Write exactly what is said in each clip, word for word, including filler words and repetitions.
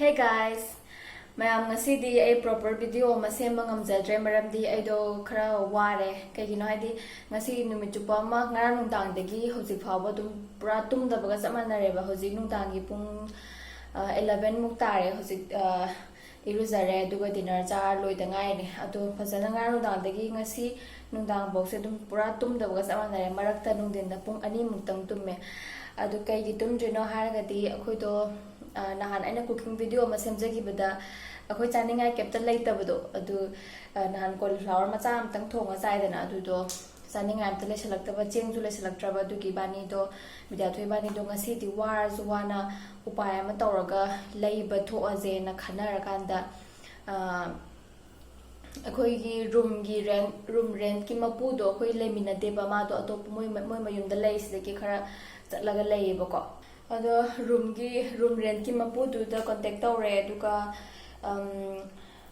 Hey guys! ꯃꯌꯥꯝ, ꯉꯁꯤꯗꯤ ꯑꯩ proper video ꯑꯃ ꯁꯦꯝꯕ ꯉꯝꯖꯗ꯭ꯔꯦ, ꯃꯔꯝꯗꯤ ꯑꯩꯗꯣ ꯈꯔ ꯋꯥꯔꯦ꯫ ꯀꯩꯒꯤꯅꯣ ꯍꯥꯏꯗꯤ, ꯉꯁꯤ ꯅꯨꯃꯤꯠ ꯆꯨꯞꯄ ꯑꯃ, ꯉꯔꯥꯡ ꯅꯨꯡꯗꯥꯡꯗꯒꯤ ꯍꯧꯖꯤꯛ ꯐꯥꯎꯕ ꯑꯗꯨꯝ ꯄꯨꯔꯥ ꯇꯨꯝꯗꯕꯒ ꯆꯞ ꯃꯥꯟꯅꯔꯦꯕ꯫ ꯍꯧꯖꯤꯛ ꯅꯨꯡꯗꯥꯡꯒꯤ ꯄꯨꯡ ꯑꯦꯂꯚꯦꯟ ꯃꯨꯛ ꯇꯥꯔꯦ꯫ ꯍꯧꯖꯤꯛ ꯑ, ꯏꯔꯨꯖꯔꯦ, ꯑꯗꯨꯒ dinner ꯆꯥꯔ ꯂꯣꯏꯗ ꯉꯥꯏꯔꯤ꯫ ꯑꯗꯣ ꯐꯖꯅ ꯉꯔꯥꯡ ꯅꯨꯡꯗꯥꯡꯗꯒꯤ ꯉꯁꯤ ꯅꯨꯡꯗꯥꯡꯐꯥꯎꯁꯦ ꯑꯗꯨꯝ ꯄꯨꯔꯥ ꯇꯨꯝꯗꯕꯒ ꯆꯞ ꯃꯥꯟꯅꯔꯦ꯫ ꯃꯔꯛꯇ ꯅꯨꯡꯊꯤꯟꯗ ꯄꯨꯡ ꯑꯅꯤꯃꯨꯛꯇꯪ ꯇꯨꯝꯃꯦ꯫ ꯑꯗꯨ ꯀꯩꯒꯤ ꯇꯨꯝꯗ꯭ꯔꯤꯅꯣ ꯍꯥꯏꯔꯒꯗꯤ, ꯑꯩꯈꯣꯏꯗꯣ ꯑ, ꯅꯍꯥꯟ ꯑꯩꯅ cooking video ꯑꯃ ꯁꯦꯝꯖꯈꯤꯕꯗ, ꯑꯩꯈꯣꯏ ꯆꯥꯅꯤꯡꯉꯥꯏ ꯀꯩꯝꯇ ꯂꯩꯇꯕꯗꯣ, ꯑꯗꯨ ꯑ, ꯅꯍꯥꯟ cauliflower ꯃꯆꯥ ꯑꯃꯇꯪ ꯊꯣꯡꯉ ꯆꯥꯏꯗꯅ, ꯑꯗꯨꯗꯣ ꯆꯥꯅꯤꯡꯉꯥꯏ ꯑꯝꯇ ꯂꯩꯁꯜꯂꯛꯇꯕ, ꯆꯦꯡꯁꯨ ꯂꯩꯁꯜꯂꯛꯇ꯭ꯔꯕ, ꯑꯗꯨꯒꯤ ꯏꯕꯥꯅꯤꯗꯣ, ꯕꯤꯗ꯭ꯌꯥꯊꯣꯏ ꯏꯕꯥꯅꯤꯗꯣ ꯉꯁꯤꯗꯤ ꯋꯥꯔꯁꯨ ꯋꯥꯅ ꯎꯄꯥꯏ ꯑꯃ ꯇꯧꯔꯒ ꯂꯩꯕ ꯊꯣꯛꯑꯁꯦꯅ ꯈꯟꯅꯔꯀꯥꯟꯗ, ꯑ, ꯑꯩꯈꯣꯏꯒꯤ roomꯒꯤ rent, room rentꯀꯤ ꯃꯄꯨꯗꯣ ꯑꯩꯈꯣꯏ ꯂꯩꯃꯤꯟꯅꯗꯦꯕ, ꯃꯥꯗꯣ ꯑꯇꯣꯞꯄ ꯃꯣꯏ, ꯃꯣꯏ ꯃꯌꯨꯝꯗ ꯂꯩ, ꯁꯤꯗꯒꯤ ꯈꯔ ꯆꯠꯂꯒ ꯂꯩꯌꯦꯕꯀꯣ꯫ ꯑꯗꯣ roomꯒꯤ, room rentꯀꯤ ꯃꯄꯨꯗꯨꯗ contact ꯇꯧꯔꯦ, ꯑꯗꯨꯒ, ꯑꯝ,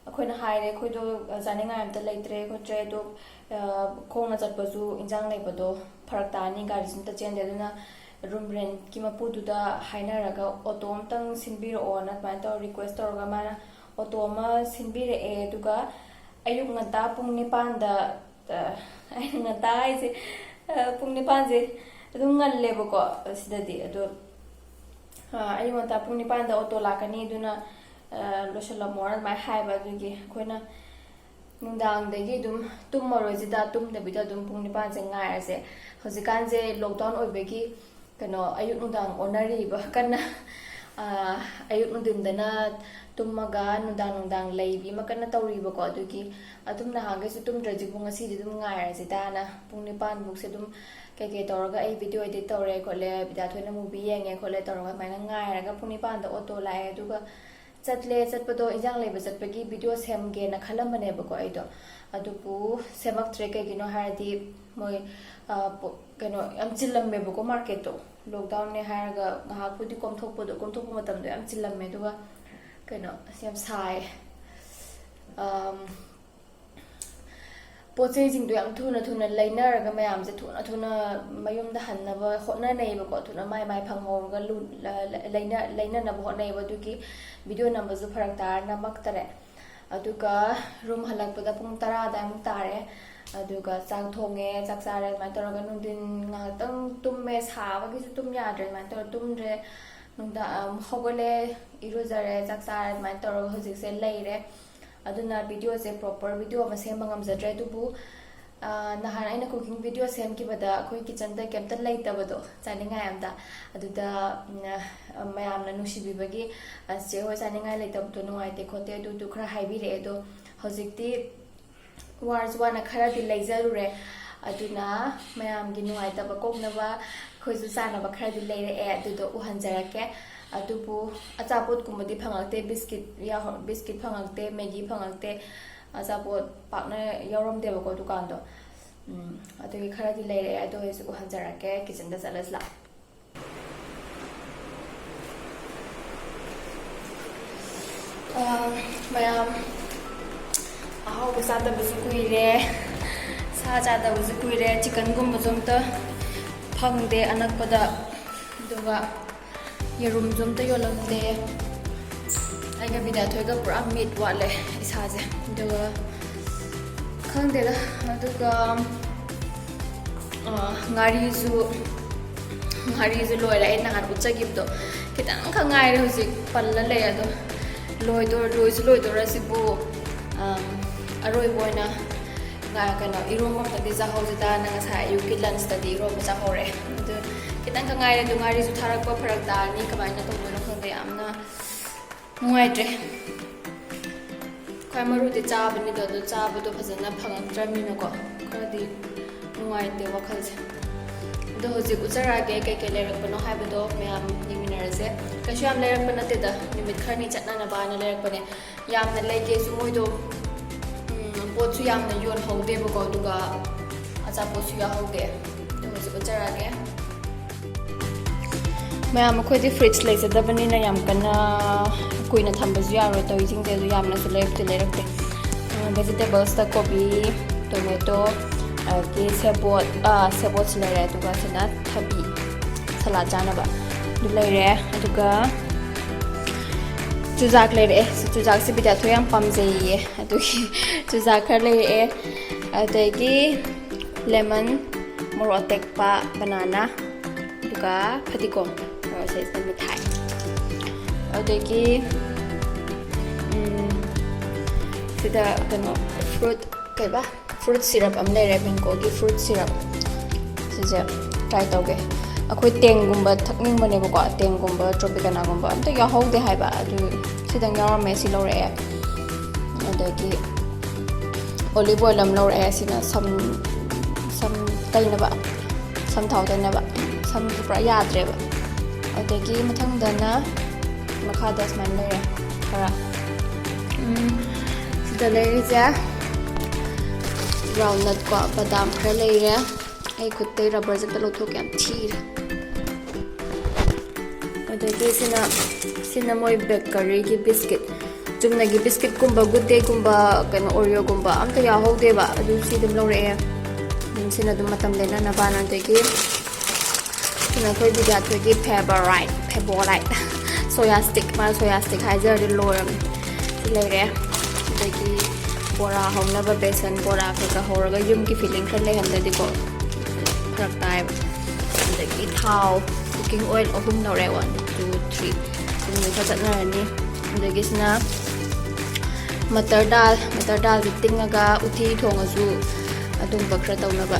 ꯑꯩꯈꯣꯏꯅ ꯍꯥꯏꯔꯦ, "ꯑꯩꯈꯣꯏꯗꯣ ꯆꯥꯅꯤꯡꯉꯥꯏ ꯑꯝꯇ ꯂꯩꯇ꯭ꯔꯦ ꯈꯣꯠꯇ꯭ꯔꯦ, ꯑꯗꯣ, ꯑ, ꯈꯣꯡꯅ ꯆꯠꯄꯁꯨ ꯏꯟꯖꯥꯡ ꯂꯩꯕꯗꯣ ꯐꯔꯛ ꯇꯥꯅꯤ, ꯒꯥꯔꯤꯁꯨ ꯑꯝꯇ ꯆꯦꯟꯗꯦ, ꯑꯗꯨꯅ room rentꯀꯤ ꯃꯄꯨꯗꯨꯗ ꯍꯥꯏꯅꯔꯒ auto ꯑꯝꯇꯪ ꯁꯤꯟꯕꯤꯔꯛꯑꯣꯅ" ꯑꯗꯨꯃꯥꯏꯅ ꯇꯧꯔ request ꯇꯧꯔꯒ ꯃꯥꯅ auto ꯑꯃ ꯁꯤꯟꯕꯤꯔꯛꯑꯦ꯫ ꯑꯗꯨꯒ ꯑꯌꯨꯛ ꯉꯟꯇꯥ ꯄꯨꯡ ꯅꯤꯄꯥꯟꯗ, ꯑ, ꯑꯩꯅ ꯉꯟꯇꯥ ꯍꯥꯏꯁꯦ, ꯑ, ꯄꯨꯡ ꯅꯤꯄꯥꯟꯁꯦ ꯑꯗꯨꯝ ꯉꯜꯂꯦꯕꯀꯣ ꯁꯤꯗꯗꯤ꯫ ꯑꯗꯣ, ꯑ, ꯑꯌꯨꯛ ꯉꯟꯇꯥ ꯄꯨꯡ ꯅꯤꯄꯥꯟꯗ auto ꯂꯥꯛꯀꯅꯤ, ꯑꯗꯨꯅ, ꯑ, ꯂꯣꯏꯁꯤꯜꯂꯝꯃꯣꯅ ꯑꯗꯨꯃꯥꯏꯅ ꯍꯥꯏꯕ꯫ ꯑꯗꯨꯒꯤ ꯑꯩꯈꯣꯏꯅ ꯅꯨꯡꯗꯥꯡꯗꯒꯤ ꯑꯗꯨꯝ ꯇꯨꯝꯃꯔꯣꯏꯁꯤꯗ, ꯇꯨꯝꯗꯕꯤꯗ ꯑꯗꯨꯝ ꯄꯨꯡ ꯅꯤꯄꯥꯟꯁꯦ ꯉꯥꯏꯔꯁꯦ꯫ ꯍꯧꯖꯤꯛꯀꯥꯟꯁꯦ lockdown ꯑꯣꯏꯕꯒꯤ ꯀꯩꯅꯣ, ꯑꯌꯨꯛ ꯅꯨꯡꯗꯥꯡ ꯑꯣꯟꯅꯔꯤꯕ ꯀꯟꯅ꯫ ꯑ, ꯑꯌꯨꯛ ꯅꯨꯡꯊꯤꯟꯗꯅ ꯇꯨꯝꯃꯒ ꯅꯨꯡꯗꯥꯡ ꯅꯨꯡꯗꯥꯡ ꯂꯩꯕꯤ ꯑꯃ ꯀꯟꯅ ꯇꯧꯔꯤꯕꯀꯣ꯫ ꯑꯗꯨꯒꯤ ꯑꯗꯨꯝ ꯅꯍꯥꯟꯈꯩꯁꯨ ꯇꯨꯝꯗ꯭ꯔꯁꯤꯕꯨ ꯉꯁꯤꯗꯤ ꯑꯗꯨꯝ ꯉꯥꯏꯔꯁꯤꯗꯅ ꯄꯨꯡ ꯅꯤꯄꯥꯟ ꯐꯥꯎꯁꯦ ꯑꯗꯨꯝ ꯀꯩꯀꯩ ꯇꯧꯔꯒ, ꯑꯩ video edit ꯇꯧꯔꯦ ꯈꯣꯠꯂꯦ, ꯕꯤꯗ꯭ꯌꯥꯊꯣꯏꯅ movie ꯌꯦꯡꯉꯦ ꯈꯣꯠꯂꯦ ꯇꯧꯔꯒ ꯑꯗꯨꯃꯥꯏꯅ ꯉꯥꯏꯔꯒ ꯄꯨꯡ ꯅꯤꯄꯥꯟꯗ auto ꯂꯥꯛꯑꯦ꯫ ꯑꯗꯨꯒ ꯆꯠꯂꯦ꯫ ꯆꯠꯄꯗꯣ, ꯏꯟꯖꯥꯡ ꯂꯩꯕ ꯆꯠꯄꯒꯤ video ꯁꯦꯝꯒꯦꯅ ꯈꯜꯂꯝꯕꯅꯦꯕꯀꯣ ꯑꯩꯗꯣ, ꯑꯗꯨꯕꯨ ꯁꯦꯝꯃꯛꯇ꯭ꯔꯦ꯫ ꯀꯩꯒꯤꯅꯣ ꯍꯥꯏꯔꯗꯤ ꯃꯣꯏ, ꯑ, ꯄꯣ-, ꯀꯩꯅꯣ, ꯌꯥꯝ ꯆꯤꯜꯂꯝꯃꯦꯕꯀꯣ marketꯇꯣ꯫ Lockdownꯅꯦ ꯍꯥꯏꯔꯒ ꯉꯥꯏꯍꯥꯛꯄꯨꯗꯤ ꯀꯣꯝꯊꯣꯛꯄꯗꯣ, ꯀꯣꯝꯊꯣꯛꯄ ꯃꯇꯝꯗꯣ ꯌꯥꯝ ꯆꯤꯜꯂꯝꯃꯦ꯫ ꯑꯗꯨꯒ ꯀꯩꯅꯣ, ꯑꯁ, ꯌꯥꯝ ꯁꯥꯏ꯫ ꯑꯝ, ꯄꯣꯠ ꯆꯩꯁꯤꯡꯗꯣ ꯌꯥꯝ ꯊꯨꯅ ꯊꯨꯅ ꯂꯩꯅꯔꯒ ꯃꯌꯥꯝꯁꯦ ꯊꯨꯅ ꯊꯨꯅ ꯃꯌꯨꯝꯗ ꯍꯟꯅꯕ ꯍꯣꯠꯅꯅꯩꯌꯦꯕꯀꯣ, ꯊꯨꯅ ꯃꯥꯏ ꯃꯥꯏ ꯐꯪꯍꯧꯔꯒ ꯂꯨ-, ꯂ-, ꯂ-, ꯂꯩꯅ-, ꯂꯩꯅꯅꯕ ꯍꯣꯠꯅꯩꯌꯦꯕ꯫ ꯑꯗꯨꯒꯤ ꯚꯤꯗꯤꯑꯣ ꯅꯝꯕꯁꯨ ꯐꯔꯛ ꯇꯥꯔ ꯅꯝꯃꯛꯇꯔꯦ꯫ ꯑꯗꯨꯒ ꯔꯨꯝ ꯍꯜꯂꯛꯄꯗ ꯄꯨꯡ ꯇꯔꯥ ꯑꯗꯨꯋꯥꯏꯃꯨꯛ ꯇꯥꯔꯦ꯫ ꯑꯗꯨꯒ ꯆꯥꯛ ꯊꯣꯡꯉꯦ, ꯆꯥꯛ ꯆꯥꯔꯦ, ꯑꯗꯨꯃꯥꯏꯅ ꯇꯧꯔꯒ ꯅꯨꯡꯊꯤꯟ ꯉꯥꯏꯍꯥꯛꯇꯪ ꯇꯨꯝꯃꯦ꯫ ꯁꯥꯕꯒꯤꯁꯨ ꯇꯨꯝ ꯌꯥꯗ꯭ꯔꯦ, ꯑꯗꯨꯃꯥꯏꯅ ꯇꯧꯔ ꯇꯨꯝꯗ꯭ꯔꯦ꯫ ꯅꯨꯡꯗꯥꯡ, ꯑꯝ, ꯍꯧꯒꯠꯂꯦ, ꯏꯔꯨꯖꯔꯦ, ꯆꯥꯛ ꯆꯥꯔꯦ, ꯑꯗꯨꯃꯥꯏꯅ ꯇꯧꯔꯒ ꯍꯧꯖꯤꯛꯁꯦ ꯂꯩꯔꯦ꯫ ꯑꯗꯨꯅ ꯚꯤꯗꯤꯑꯣꯁꯦ ꯄ꯭ꯔꯣꯄꯔ ꯚꯤꯗꯤꯑꯣ ꯑꯃ ꯁꯦꯝꯕ ꯉꯝꯖꯗ꯭ꯔꯦ꯫ ꯑꯗꯨꯕꯨ, ꯑ, ꯅꯍꯥꯟ ꯑꯩꯅ ꯀꯨꯀꯤꯡ ꯚꯤꯗꯤꯑꯣ ꯁꯦꯝꯈꯤꯕꯗꯣ, ꯑꯩꯈꯣꯏ ꯀꯤꯠꯆꯟꯗ ꯀꯩꯝꯇ ꯂꯩꯇꯕꯗꯣ, ꯆꯥꯅꯤꯡꯉꯥꯏ ꯑꯝꯇ꯫ ꯑꯗꯨꯗ, ꯎꯝ, ꯑ, ꯃꯌꯥꯝꯅ ꯅꯨꯡꯁꯤꯕꯤꯕꯒꯤ, "ꯑ, ꯆꯦ ꯍꯣꯏ ꯆꯥꯅꯤꯡꯉꯥꯏ ꯂꯩꯇꯕꯗꯣ ꯅꯨꯡꯉꯥꯏꯇꯦ ꯈꯣꯠꯇꯦ", ꯑꯗꯨꯗꯨ ꯈꯔ ꯍꯥꯏꯕꯤꯔꯛꯑꯦ꯫ ꯑꯗꯣ ꯍꯧꯖꯤꯛꯇꯤ ꯋꯥꯔꯁꯨ ꯋꯥꯅ ꯈꯔꯗꯤ ꯂꯩꯖꯔꯨꯔꯦ꯫ ꯑꯗꯨꯅ ꯃꯌꯥꯝꯒꯤ ꯅꯨꯡꯉꯥꯏꯇꯕ ꯀꯣꯛꯅꯕ ꯑꯩꯈꯣꯏꯁꯨ ꯆꯥꯅꯕ ꯈꯔꯗꯤ ꯂꯩꯔꯛꯑꯦ, ꯑꯗꯨꯗꯣ ꯎꯍꯟꯖꯔꯛꯀꯦ꯫ ꯑꯗꯨꯕꯨ ꯑꯆꯥꯄꯣꯠꯀꯨꯝꯕꯗꯤ ꯐꯪꯉꯛꯇꯦ, ꯕꯤꯁꯀꯤꯠ ꯌꯥꯎ-, ꯕꯤꯁꯀꯤꯠ ꯐꯪꯉꯛꯇꯦ, ꯃꯦꯒꯤ ꯐꯪꯉꯛꯇꯦ, ꯑꯆꯥꯄꯣꯠ ꯄꯥꯛꯅ ꯌꯥꯎꯔꯝꯗꯦꯕꯀꯣ ꯗꯨꯀꯥꯟꯗꯣ꯫ ꯎꯝ, ꯑꯗꯨꯒꯤ ꯈꯔꯗꯤ ꯂꯩꯔꯛꯑꯦ, ꯑꯗꯨ ꯑꯣꯏꯔꯁꯨ ꯎꯍꯟꯖꯔꯛꯀꯦ꯫ ꯀꯤꯠꯆꯟꯗ ꯆꯠꯂꯁꯤ ꯂꯥꯛꯑꯣ꯫ ꯑ, ꯃꯌꯥꯝ, ꯑꯍꯥꯎꯕ ꯆꯥꯗꯕꯁꯨ ꯀꯨꯏꯔꯦ, ꯁꯥ ꯆꯥꯗꯕꯁꯨ ꯀꯨꯏꯔꯦ, ꯆꯤꯛꯀꯟꯒꯨꯝꯕꯁꯨ ꯑꯝꯇ ꯐꯪꯗꯦ ꯑꯅꯛꯄꯗ, ꯑꯗꯨꯒ ꯌꯦꯔꯨꯝꯁꯨ ꯑꯝꯇ ꯌꯣꯜꯂꯝꯗꯦ꯫ ꯑꯩꯒ ꯕꯤꯗ꯭ꯌꯥꯊꯣꯏꯒ ꯄꯨꯔꯥ ꯃꯤꯠ ꯋꯥꯠꯂꯦ ꯏꯁꯥꯁꯦ꯫ ꯑꯗꯨꯒ ꯈꯪꯗꯦꯗ꯫ ꯑꯗꯨꯒ, ꯑ, ꯉꯥꯔꯤꯁꯨ, ꯉꯥꯔꯤꯁꯨ ꯂꯣꯏꯔꯦ꯫ ꯑꯩ ꯅꯍꯥꯟ ꯎꯠꯆꯈꯤꯕꯗꯣ ꯈꯤꯇꯪꯈꯛ ꯉꯥꯏꯔꯦ ꯍꯧꯖꯤꯛ ꯄꯜꯂ ꯂꯩ꯫ ꯑꯗꯣ ꯂꯣꯏꯗꯣ-, ꯂꯣꯏꯁꯨ ꯂꯣꯏꯗꯣꯔꯁꯤꯕꯨ, ꯑꯝ, ꯑꯔꯣꯏꯕ ꯑꯣꯏꯅ ꯉꯥ-, ꯀꯩꯅꯣ, ꯏꯔꯣꯝꯕ ꯑꯝꯇꯗꯤ ꯆꯥꯍꯧꯁꯤꯗꯅ ꯉꯁꯥꯏ ꯑꯌꯨꯛꯀꯤ ꯂꯟꯁꯇꯗꯤ ꯏꯔꯣꯝꯕ ꯆꯥꯍꯧꯔꯦ꯫ ꯑꯗꯨ ꯈꯤꯇꯪꯈꯛ ꯉꯥꯏꯔꯦ꯫ ꯑꯗꯨ ꯉꯥꯔꯤꯁꯨ ꯊꯥꯔꯛꯄ ꯐꯔꯛ ꯇꯥꯔꯅꯤ, ꯀꯃꯥꯏꯅ ꯇꯧꯗꯣꯏꯅꯣ ꯈꯪꯗꯦ, ꯌꯥꯝꯅ ꯅꯨꯡꯉꯥꯏꯇ꯭ꯔꯦ꯫ ꯈ꯭ꯋꯥꯏ ꯃꯔꯨꯗꯤ ꯆꯥꯕꯅꯤꯗꯣ, ꯑꯗꯨ ꯆꯥꯕꯗꯣ ꯐꯖꯅ ꯐꯪꯉꯛꯇ꯭ꯔꯕꯅꯤꯅꯀꯣ, ꯈꯔꯗꯤ ꯅꯨꯡꯉꯥꯏꯇꯦ ꯋꯥꯈꯜꯁꯦ꯫ ꯑꯗꯣ ꯍꯧꯖꯤꯛ ꯎꯠꯆꯔꯛꯑꯒꯦ ꯀꯩꯀꯩ ꯂꯩꯔꯛꯄꯅꯣ ꯍꯥꯏꯕꯗꯣ ꯃꯌꯥꯝ ꯌꯦꯡꯃꯤꯟꯅꯔꯁꯦ꯫ ꯀꯩꯁꯨ ꯌꯥꯝ ꯂꯩꯔꯛꯄ ꯅꯠꯇꯦꯗ, ꯅꯨꯃꯤꯠ ꯈꯔꯅꯤ ꯆꯠꯅꯅꯕꯅ ꯂꯩꯔꯛꯄꯅꯦ꯫ ꯌꯥꯝꯅ ꯂꯩꯒꯦꯁꯨ ꯃꯣꯏꯗꯣ, ꯎꯝ, ꯄꯣꯠꯁꯨ ꯌꯥꯝꯅ ꯌꯣꯟꯍꯧꯗꯦꯕꯀꯣ, ꯑꯗꯨꯒ ꯑꯆꯥꯄꯣꯠꯁꯨ ꯌꯥꯎꯍꯧꯗꯦ꯫ ꯑꯗꯨ ꯍꯧꯖꯤꯛ ꯎꯠꯆꯔꯛꯑꯒꯦ꯫ ꯃꯌꯥꯝ, ꯑꯩꯈꯣꯏꯗꯤ ꯐ꯭ꯔꯤꯖ ꯂꯩꯖꯗꯕꯅꯤꯅ ꯌꯥꯝ ꯀꯟꯅ ꯀꯨꯏꯅ ꯊꯝꯕꯁꯨ ꯌꯥꯔꯣꯏ ꯇꯧꯔꯤꯁꯤꯡꯁꯦ, ꯑꯗꯨ ꯌꯥꯝꯅꯁꯨ ꯂꯩꯔꯛꯇꯤ ꯂꯩꯔꯛꯇꯦ꯫ ꯑ, ꯚꯦꯖꯤꯇꯦꯕꯜꯁꯇ ꯀꯣꯕꯤ, ꯇꯣꯃꯦꯇꯣ, ꯑꯗꯒꯤ ꯁꯦꯕꯣꯠ, ꯑꯥ, ꯁꯦꯕꯣꯠꯁꯨ ꯂꯩꯔꯦ, ꯑꯗꯨꯒ ꯁꯤꯅ ꯊꯕꯤ, ꯁꯂꯥꯗ ꯆꯥꯅꯕ ꯑꯗꯨ ꯂꯩꯔꯦ, ꯑꯗꯨꯒ ꯆꯨꯖꯥꯛ ꯂꯩꯔꯛꯑꯦ꯫ ꯆꯨꯖꯥꯛꯁꯦ ꯕꯤꯗ꯭ꯌꯥꯊꯣꯏ ꯌꯥꯝ ꯄꯥꯝꯖꯩꯌꯦ, ꯑꯗꯨꯒꯤ ꯆꯨꯖꯥꯛ ꯈꯔ ꯂꯩꯔꯛꯑꯦ, ꯑꯗꯒꯤ ꯂꯦꯃꯟ, ꯃꯣꯔꯣꯛ ꯑꯇꯦꯛꯄ, ꯕꯅꯥꯅꯥ, ꯑꯗꯨꯒ ꯐꯗꯤꯒꯣꯝ, ꯁꯤꯁꯤꯅ ꯃꯤꯊꯥꯏ, ꯑꯗꯒꯤ ꯎꯝ, ꯁꯤꯗ ꯀꯩꯅꯣ ꯐ꯭ꯔꯨꯠ, ꯀꯩꯕ, ꯐ꯭ꯔꯨꯠ ꯁꯤꯔꯞ ꯑꯃ ꯂꯩꯔꯦ, ꯃꯦꯡꯒꯣꯒꯤ ꯐ꯭ꯔꯨꯠ ꯁꯤꯔꯞ꯫ ꯁꯤꯁꯦ ꯇ꯭ꯔꯥꯏ ꯇꯧꯒꯦ꯫ ꯑꯩꯈꯣꯏ ꯇꯦꯡꯒꯨꯝꯕ ꯊꯛꯅꯤꯡꯕꯅꯦꯕꯀꯣ, ꯇꯦꯡꯒꯨꯝꯕ, ꯇ꯭ꯔꯣꯄꯤꯀꯅꯥꯒꯨꯝꯕ ꯑꯝꯇ ꯌꯥꯎꯍꯧꯗꯦ ꯍꯥꯏꯕ, ꯑꯗꯨ ꯁꯤꯗꯪ ꯌꯥꯎꯔꯝꯃꯦ, ꯁꯤ ꯂꯧꯔꯛꯑꯦ꯫ ꯑꯗꯒꯤ ꯑꯣꯂꯤꯚ ꯑꯣꯏꯜ ꯑꯃ ꯂꯧꯔꯛꯑꯦ, ꯁꯤꯅ ꯁꯝ, ꯁꯝ ꯇꯩꯅꯕ, ꯁꯝ ꯊꯥꯎ ꯇꯩꯅꯕ꯫ ꯁꯝꯁꯦ ꯄꯨꯔꯥ ꯌꯥꯗ꯭ꯔꯦꯕ꯫ ꯑꯗꯒꯤ ꯃꯊꯪꯗꯅ ꯃꯈꯥꯗ ꯁꯨꯃꯥꯏꯅ ꯂꯩꯔꯦ ꯈꯔ꯫ ꯎꯝ, ꯁꯤꯗ ꯂꯩꯔꯤꯁꯦ ꯒ꯭ꯔꯥꯎꯟꯅꯠꯀꯣ, ꯕꯗꯥꯝ ꯈꯔ ꯂꯩꯔꯦ꯫ ꯑꯩ ꯈꯨꯠꯇꯩ ꯔꯕꯔꯁꯦ ꯑꯝꯇ ꯂꯧꯊꯣꯛꯀꯦ, ꯌꯥꯝ ꯊꯤꯔꯦ꯫ ꯑꯗꯒꯤ ꯁꯤꯅ, ꯁꯤꯅ ꯃꯣꯏ ꯕꯦꯀꯔꯤꯒꯤ ꯕꯤꯁꯀꯤꯠ, ꯆꯨꯝꯅꯒꯤ ꯕꯤꯁꯀꯤꯠꯀꯨꯝꯕ, ꯒꯨꯗ ꯗꯦꯒꯨꯝꯕ, ꯀꯩꯅꯣ, ꯑꯣꯔꯤꯌꯣꯒꯨꯝꯕ ꯑꯝꯇ ꯌꯥꯎꯍꯧꯗꯦꯕ, ꯑꯗꯨ ꯁꯤ ꯑꯗꯨꯝ ꯂꯧꯔꯛꯑꯦ꯫ ꯑꯗꯨꯝ ꯁꯤꯅ ꯑꯗꯨꯝ ꯃꯇꯝ ꯂꯦꯟꯅꯅꯕꯅ꯫ ꯑꯗꯒꯤ ꯁꯤꯅ ꯑꯩꯈꯣꯏ ꯕꯤꯗ꯭ꯌꯥꯊꯣꯏꯒꯤ ꯐꯦꯕꯣꯔꯥꯏꯠ, ꯐꯦꯕꯣꯔꯥꯏꯠ ꯁꯣꯌꯥ ꯁ꯭ꯇꯤꯛ, ꯃꯥ ꯁꯣꯌꯥ ꯁ꯭ꯇꯤꯛ ꯍꯥꯏꯖꯔꯗꯤ ꯂꯣꯏꯔꯕꯅꯤ꯫ ꯁꯤ ꯂꯩꯔꯦ꯫ ꯑꯗꯒꯤ ꯕꯣꯔꯥ ꯍꯧꯅꯕ ꯕꯦꯁꯟ ꯕꯣꯔꯥ ꯈꯔ ꯈꯔ ꯍꯧꯔꯒ ꯌꯨꯝꯒꯤ ꯐꯤꯂꯤꯡ ꯈꯔ ꯂꯩꯍꯟꯗꯗꯤꯀꯣ ꯐꯔꯛ ꯇꯥꯏꯕ꯫ ꯑꯗꯒꯤ ꯊꯥꯎ, ꯀꯨꯀꯤꯡ ꯑꯣꯏꯜ ꯑꯍꯨꯝ ꯂꯧꯔꯦ, ꯋꯥꯟ, ꯇꯨ, ꯊ꯭ꯔꯤ, ꯁꯤꯃ ꯈꯔ ꯆꯠꯅꯔꯅꯤ꯫ ꯑꯗꯒꯤ ꯁꯤꯅ ꯃꯇꯔ ꯗꯥꯜ, ꯃꯇꯔ ꯗꯥꯜꯁꯦ ꯇꯤꯡꯉꯒ ꯎꯇꯤ ꯊꯣꯡꯉꯁꯨ ꯑꯗꯨꯝꯕ ꯈꯔ ꯇꯧꯅꯕ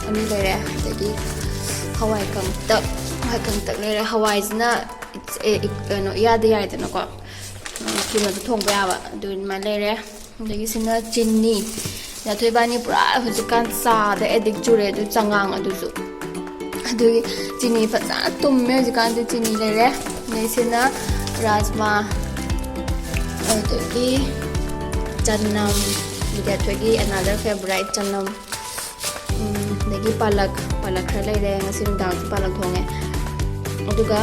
ꯑꯅꯤ ꯂꯩꯔꯦ꯫ ꯑꯗꯒꯤ ꯍꯋꯥꯏ ꯀꯪꯇꯛ, ꯍꯋꯥꯏ ꯀꯪꯇꯛ ꯂꯩꯔꯦ꯫ ꯍꯋꯥꯏꯁꯤꯅ ꯏꯠꯁ-, ꯑꯦ, ꯏ-, ꯀꯩꯅꯣ, ꯏꯌꯥꯗ ꯌꯥꯏꯗꯅꯀꯣ, ꯊꯨꯅꯁꯨ ꯊꯣꯡꯕ ꯌꯥꯕ, ꯑꯗꯨ ꯑꯗꯨꯃꯥꯏꯅ ꯂꯩꯔꯦ꯫ ꯑꯗꯒꯤ ꯁꯤꯅ ꯆꯤꯅꯤ꯫ ꯕꯤꯗ꯭ꯌꯥꯊꯣꯏ ꯏꯕꯥꯅꯤ ꯄꯨꯔꯥ ꯍꯧꯖꯤꯛꯀꯥꯟ ꯆꯥꯗ ꯑꯦꯗꯤꯛ ꯆꯨꯔꯦ, ꯑꯗꯨ ꯆꯉꯥꯡ ꯑꯗꯨꯁꯨ꯫ ꯑꯗꯨꯒꯤ ꯆꯤꯅꯤ ꯐꯖꯅ ꯇꯨꯝꯃꯦ ꯍꯧꯖꯤꯛꯀꯥꯟꯗꯤ, ꯆꯤꯅꯤ ꯂꯩꯔꯦ꯫ ꯑꯗꯩ ꯁꯤꯅ ꯔꯥꯖꯃꯥ, ꯑꯗꯒꯤ ꯆꯅꯝ, ꯕꯤꯗ꯭ꯌꯥꯊꯣꯏꯒꯤ another favourite ꯆꯅꯝ꯫ ꯎꯝ, ꯑꯗꯒꯤ ꯄꯥꯂꯛ, ꯄꯥꯂꯛ ꯈꯔ ꯂꯩꯔꯦ, ꯉꯁꯤ ꯅꯨꯡꯗꯥꯡꯁꯨ ꯄꯥꯂꯛ ꯊꯣꯡꯉꯦ꯫ ꯑꯗꯨꯒ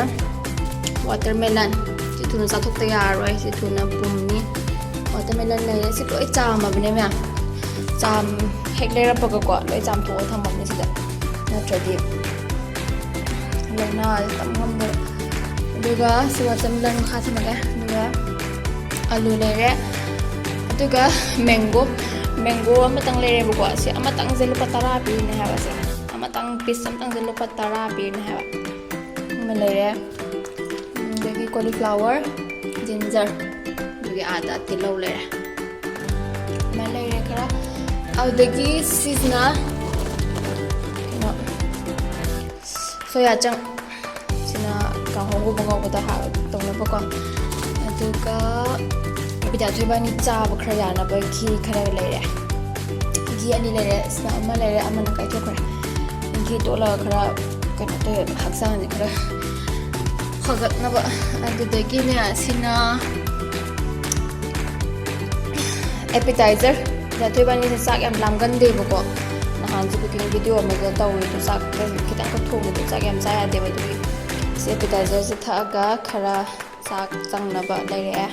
watermelon, ꯁꯤ ꯊꯨꯅ ꯆꯥꯊꯣꯛꯇ ꯌꯥꯔꯔꯣꯏ, ꯁꯤ ꯊꯨꯅ ꯄꯨꯝꯅꯤ꯫ Watermelon ꯂꯩꯔꯦ, ꯁꯤ ꯂꯣꯏ ꯆꯥꯝꯃꯕꯅꯦ ꯃꯌꯥꯝ꯫ ꯆꯥꯝ ꯍꯦꯛ ꯂꯩꯔꯛꯄꯒꯀꯣ ꯂꯣꯏ ꯆꯥꯝꯊꯣꯛꯑ ꯊꯝꯃꯝꯅꯤ ꯁꯤꯗ, ꯅꯠꯇ꯭ꯔꯗꯤ ꯂꯥꯏꯅꯥꯁꯦ ꯇꯝ ꯉꯝꯗꯦ꯫ ꯑꯗꯨꯒ ꯁꯤ ꯋꯥꯇꯔꯃꯦꯂꯟ ꯃꯈꯥ ꯊꯝꯃꯒꯦ꯫ ꯑꯗꯨꯒ ꯑꯂꯨ ꯂꯩꯔꯦ꯫ ꯑꯗꯨꯒ ꯃꯦꯡꯒꯣ, ꯃꯦꯡꯒꯣ ꯑꯃꯇꯪ ꯂꯩꯔꯦꯕꯀꯣ꯫ ꯁꯤ ꯑꯃꯇꯪꯁꯦ ꯂꯨꯄꯥ ꯇꯔꯥ ꯄꯤꯔꯤꯅꯦ ꯍꯥꯏꯕ꯫ ꯁꯦ ꯑꯃꯇꯪ, ꯄꯤꯁ ꯑꯃꯇꯪꯁꯦ ꯂꯨꯄꯥ ꯇꯔꯥ ꯄꯤꯔꯤꯅꯦ ꯍꯥꯏꯕ꯫ ꯑꯃ ꯂꯩꯔꯦ꯫ ꯑꯗꯒꯤ ꯀꯣꯂꯤꯐ꯭ꯂꯥꯋꯔ, ꯖꯤꯟꯖꯔ, ꯑꯗꯨꯒꯤ ꯑꯥꯗ ꯇꯤꯜꯍꯧ ꯂꯩꯔꯦ꯫ ꯑꯗꯨꯃꯥꯏꯅ ꯂꯩꯔꯦ ꯈꯔ꯫ ꯑꯗꯨꯗꯒꯤ ꯁꯤꯁꯤꯅ ꯀꯩꯅꯣ, ꯁꯣꯌꯥ ꯆꯪ꯫ ꯁꯤꯅ ꯀꯥꯡꯍꯧꯒꯨꯝꯕ ꯉꯧꯕꯗ ꯍꯥꯞ-, ꯇꯧꯅꯕꯀꯣ꯫ ꯑꯗꯨꯒ ꯕꯤꯗ꯭ꯌꯥꯊꯣꯏ ꯏꯕꯥꯅꯤ ꯆꯥꯕ ꯈꯔ ꯌꯥꯅꯕ ꯘꯤ ꯈꯔ ꯂꯩꯔꯦ꯫ ꯘꯤ ꯑꯅꯤ ꯂꯩꯔꯦ꯫ ꯁꯤꯅ ꯑꯃ ꯂꯩꯔꯦ, ꯑꯃꯅ ꯀꯥꯏꯊꯣꯛꯈ꯭ꯔꯦ꯫ ꯘꯤ ꯇꯣꯠꯂꯒ ꯈꯔ ꯀꯩꯅꯣ ꯇꯧꯋꯦꯕ, ꯍꯛꯆꯥꯡꯁꯦ ꯈꯔ ꯐꯒꯠꯅꯕ꯫ ꯑꯗꯨꯗꯒꯤꯅꯦ, ꯁꯤꯅ appetizer꯫ ꯕꯤꯗ꯭ꯌꯥꯊꯣꯏ ꯏꯕꯥꯅꯤꯁꯦ ꯆꯥꯛ ꯌꯥꯝ ꯂꯥꯝꯒꯟꯗꯦꯕꯀꯣ꯫ ꯅꯍꯥꯟꯁꯨ cooking video ꯑꯃꯗ ꯇꯧꯔꯤꯗꯣ, ꯆꯥꯛ ꯈꯤꯇꯪꯈꯛ ꯊꯣꯡꯕꯗꯣ ꯆꯥꯛ ꯌꯥꯝ ꯆꯥ ꯌꯥꯗꯦꯕ꯫ ꯑꯗꯨꯒꯤ ꯁꯤ appetizerꯁꯦ ꯊꯛꯑꯒ ꯈꯔ ꯆꯥꯛ ꯆꯪꯅꯕ ꯂꯩꯔꯛꯑꯦ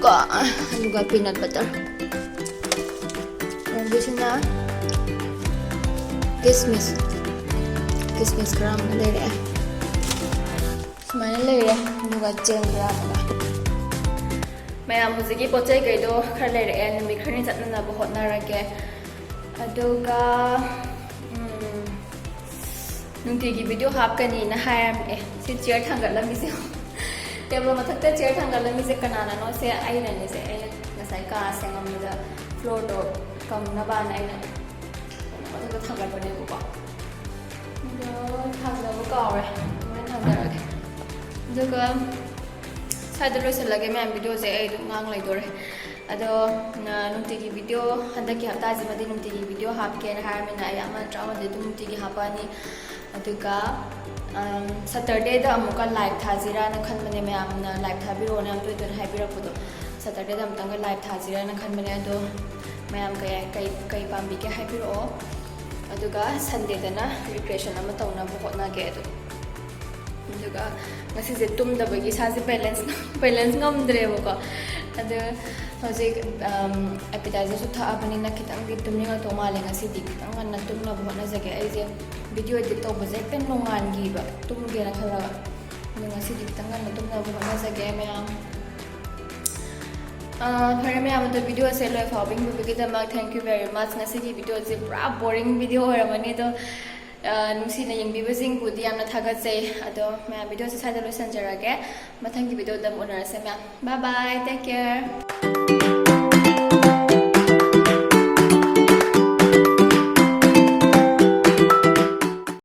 ꯀꯣ꯫ ꯑꯗꯨꯒ peanut butter꯫ ꯑꯗꯒꯤꯁꯤꯅ ꯀꯤꯁꯃꯤꯁ, ꯀꯤꯁꯃꯤꯁ ꯈꯔ ꯑꯃ ꯂꯩꯔꯛꯑꯦ꯫ ꯁꯨꯃꯥꯏꯅ ꯂꯩꯔꯦ꯫ ꯑꯗꯨꯒ ꯆꯦꯡ ꯈꯔ ꯑꯃꯒ꯫ ꯃꯌꯥꯝ ꯍꯧꯖꯤꯛꯀꯤ ꯄꯣꯠ ꯆꯩ ꯀꯩꯗꯣ ꯈꯔ ꯂꯩꯔꯛꯑꯦ, ꯅꯨꯃꯤꯠ ꯈꯔꯅꯤ ꯆꯠꯅꯅꯕ ꯍꯣꯠꯅꯔꯒꯦ꯫ ꯑꯗꯨꯒ, ꯎꯝ, ꯅꯨꯡꯇꯤꯒꯤ video ꯍꯥꯞꯀꯅꯤꯅ ꯍꯥꯏꯔꯝꯃꯦ꯫ ꯁꯤ chair ꯊꯥꯡꯒꯠꯂꯝꯃꯤꯁꯦ꯫ Table ꯃꯊꯛꯇ chair ꯊꯥꯡꯒꯠꯂꯝꯃꯤꯁꯦ ꯀꯅꯥꯅꯅꯣ? ꯁꯦ ꯑꯩꯅꯅꯦ꯫ ꯁꯦ ꯑꯩꯅ ꯉꯁꯥꯏ ꯀꯥ ꯁꯦꯡꯉꯝꯕꯗ floorꯗꯣ ꯀꯪꯅꯕꯅ ꯑꯩꯅ ꯃꯊꯛꯇ ꯊꯥꯡꯒꯠꯄꯅꯦꯕꯀꯣ꯫ ꯑꯗꯣ ꯊꯥꯡꯗꯕ ꯀꯥꯎꯔꯦ, ꯍꯣꯔꯦꯟ ꯊꯥꯡꯗꯔꯒꯦ꯫ ꯑꯗꯨꯒ ꯁ꯭ꯋꯥꯏꯗ ꯂꯣꯏꯁꯤꯜꯂꯒꯦ ꯃꯌꯥꯝ, videoꯁꯦ ꯑꯩ ꯑꯗꯨꯝ ꯉꯥꯡ ꯂꯩꯗꯣꯔꯦ꯫ ꯑꯗꯣ, ꯅ-, ꯅꯨꯡꯇꯤꯒꯤ video, ꯍꯟꯗꯛꯀꯤ ꯍꯞꯇꯥꯁꯤꯃꯗꯤ ꯅꯨꯡꯇꯤꯒꯤ video ꯍꯥꯞꯀꯦꯅ ꯍꯥꯏꯔꯕꯅꯤꯅ ꯑꯩ ꯑꯃ ꯅꯠꯇ꯭ꯔ ꯑꯃꯗꯤ ꯑꯗꯨꯝ ꯅꯨꯡꯇꯤꯒꯤ ꯍꯥꯞꯄꯛꯑꯅꯤ꯫ ꯑꯗꯨꯒ, ꯑꯝ, Saturdayꯗ ꯑꯃꯨꯛꯀ live ꯊꯥꯁꯤꯔꯥꯅ ꯈꯟꯕꯅꯦ, ꯃꯌꯥꯝꯅ live ꯊꯥꯕꯤꯔꯛꯑꯣꯅ ꯌꯥꯝ ꯇꯣꯏ ꯇꯣꯏꯅ ꯍꯥꯏꯕꯤꯔꯛꯄꯗꯣ꯫ Saturdayꯗ ꯑꯃꯨꯛꯇꯪꯒ live ꯊꯥꯁꯤꯔꯥꯅ ꯈꯟꯕꯅꯦ, ꯑꯗꯣ ꯃꯌꯥꯝ ꯀꯩ, ꯀꯩ, ꯀꯩ ꯄꯥꯝꯕꯤꯒꯦ ꯍꯥꯏꯕꯤꯔꯛꯑꯣ꯫ ꯑꯗꯨꯒ Sundayꯗꯅ recreation ꯑꯃ ꯇꯧꯅꯕ ꯍꯣꯠꯅꯒꯦ꯫ ꯑꯗꯨ, ꯑꯗꯨꯒ ꯉꯁꯤꯁꯦ ꯇꯨꯝꯗꯕꯒꯤ ꯏꯁꯥꯁꯦ balance, balance ꯉꯝꯗ꯭ꯔꯦꯕꯀꯣ꯫ ꯑꯗꯨ ꯍꯧꯖꯤꯛ ꯑꯦꯄꯤꯇꯥꯏꯖꯔꯁꯨ ꯊꯛꯑꯕꯅꯤꯅ ꯈꯤꯇꯪꯗꯤ ꯇꯨꯝꯅꯤꯡꯉꯛꯇꯧ ꯃꯥꯜꯂꯦ꯫ ꯉꯁꯤꯗꯤ ꯈꯤꯇꯪ ꯉꯟꯅ ꯇꯨꯝꯅꯕ ꯍꯣꯠꯅꯖꯒꯦ꯫ ꯑꯩꯁꯦ ꯚꯤꯗꯤꯑꯣ ꯏꯗꯤꯠ ꯇꯧꯕꯁꯦ ꯍꯦꯛꯇ ꯅꯣꯡꯉꯥꯟꯈꯤꯕ, ꯇꯨꯝꯒꯦꯅ ꯈꯜꯂꯒ꯫ ꯑꯗꯣ ꯉꯁꯤꯗꯤ ꯈꯤꯇꯪ ꯉꯟꯅ ꯇꯨꯝꯅꯕ ꯍꯣꯠꯅꯖꯒꯦ ꯃꯌꯥꯝ꯫ ꯑ, ꯐꯔꯦ ꯃꯌꯥꯝ, ꯑꯗꯣ ꯚꯤꯗꯤꯑꯣꯁꯦ ꯂꯣꯏ ꯐꯥꯎꯕ ꯌꯦꯡꯕꯤꯕꯒꯤꯗꯃꯛ thank you very much꯫ ꯉꯁꯤꯒꯤ ꯚꯤꯗꯤꯑꯣꯁꯦ ꯄꯨꯔꯥ ꯕꯣꯔꯤꯡ ꯚꯤꯗꯤꯑꯣ ꯑꯣꯏꯔꯝꯃꯅꯤ꯫ ꯑꯗꯣ ꯑ, ꯅꯨꯡꯁꯤꯅ ꯌꯦꯡꯕꯤꯕꯁꯤꯡꯕꯨꯗꯤ ꯌꯥꯝꯅ ꯊꯥꯒꯠꯆꯩ꯫ ꯑꯗꯣ ꯃꯌꯥꯝ, ꯚꯤꯗꯤꯑꯣꯁꯦ ꯁ꯭ꯋꯥꯏꯗ ꯂꯣꯏꯁꯤꯟꯖꯔꯒꯦ꯫ ꯃꯊꯪꯒꯤ ꯚꯤꯗꯤꯑꯣꯗ ꯑꯃꯨꯛ ꯎꯅꯔꯁꯦ ꯃꯌꯥꯝ꯫ Bye bye, take care꯫